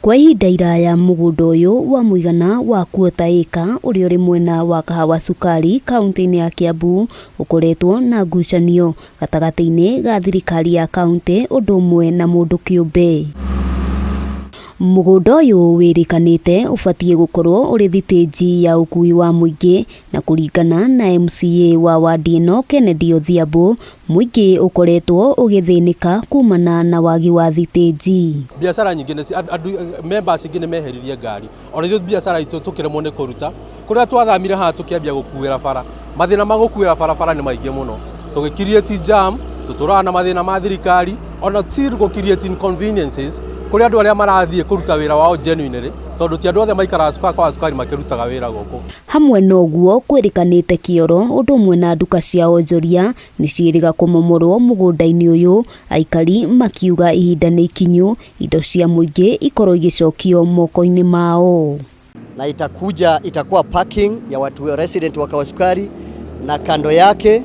Kwa ihinda iraya mũgũnda ũyũ wa mũigana wa kuota ĩka ũrĩa ũrĩ mwena wa Kahawa Cukari kauntĩ-inĩ ya Kiambu ũkoretwo na ngucanio gatagatĩ-inĩ ga thirikari ya kauntĩ ũndũ ũmwe na mũndũ kĩũmbe. Mũgũnda ũyũ wĩrĩkanĩte ũbatiĩ gũkorwo ũrĩ thitĩnji ya ũkui wa mũingĩ na kũringana na MCA wa wandi ĩno Kennedy Odhiambo, mũingĩ ũkoretwo ũgĩthĩnĩka kumana na wagi wa thitĩnji. Biacara nyingĩ nĩ andũ members ingĩ nĩ meheririe ngari ona ithuĩ biacara itũ tũkĩremwo nĩ kũruta kũrĩa twathamire haha tũkĩambia gũkuĩra bara mathĩna ma gũkuĩra barabara nĩ maingĩ mũno tũgĩ create jam tũtũraga na mathĩna ma thirikari ona ti gũ create inconveniences kũrĩ andũ arĩa marathiĩ kũruta wĩra wao genuinely tondũ ti andũ othe maikaraga cukari kwa cukari makĩrutaga wĩra gũkũ. Hamwe na ũguo kwĩrĩkanĩte kĩoro ũndũ ũmwe na nduka cia onjoria nĩ ciĩrĩga kũmomorwo mũgũnda-inĩ ũyũ, aikari makiuga ihinda nĩ ikinyu indo cia mũingĩ ikorwo igĩcokio moko-inĩ mao. Na itakuja itakuwa parking ya watu resident wa Kawasukari, na kando yake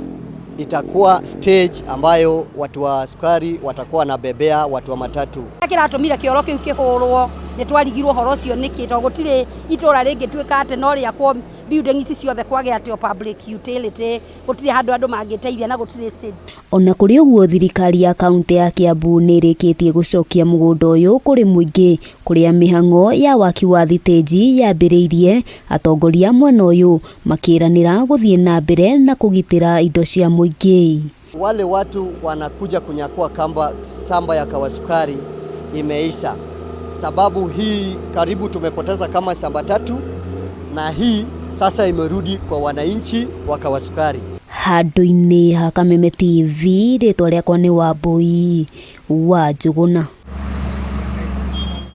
itakuwa stage ambayo watu wa sukari watakuwa wanabebea watu wa matatu. Kĩratũmire kĩoro kĩu kĩhũrwo nĩ twarigirwo ũhoro ũcio nĩkĩ, tondũ gũtirĩ itũra rĩngĩtuĩka atĩ no rĩakwo building ici ciothe kwage atĩ o public utility, gũtirĩ handũ andũ mangĩteithia na gũtirĩ stage. Ona kũrĩ ũguo thirikari ya kaunti ya Kiambu nĩ ĩrĩkĩtie gũcokia mũgũnda ũyũ kũrĩ mũingĩ kũrĩa mĩhang'o ya waki wa thitĩnji yambĩrĩirie, atongoria mwena ũyũ makĩranĩra gũthiĩ na mbere na kũgitĩra indo cia mũingĩ. Wale watu wanakuja kunyakua kamba samba ya Kawasukari imeisha, sababu hii karibu tumepoteza kama samba tatu, na hii sasa imerudi kwa wananchi wa Kawasukari. Handũ-inĩ ha Kameme TV, rĩtwa rĩakwa nĩ Wambui wa Njũgũna.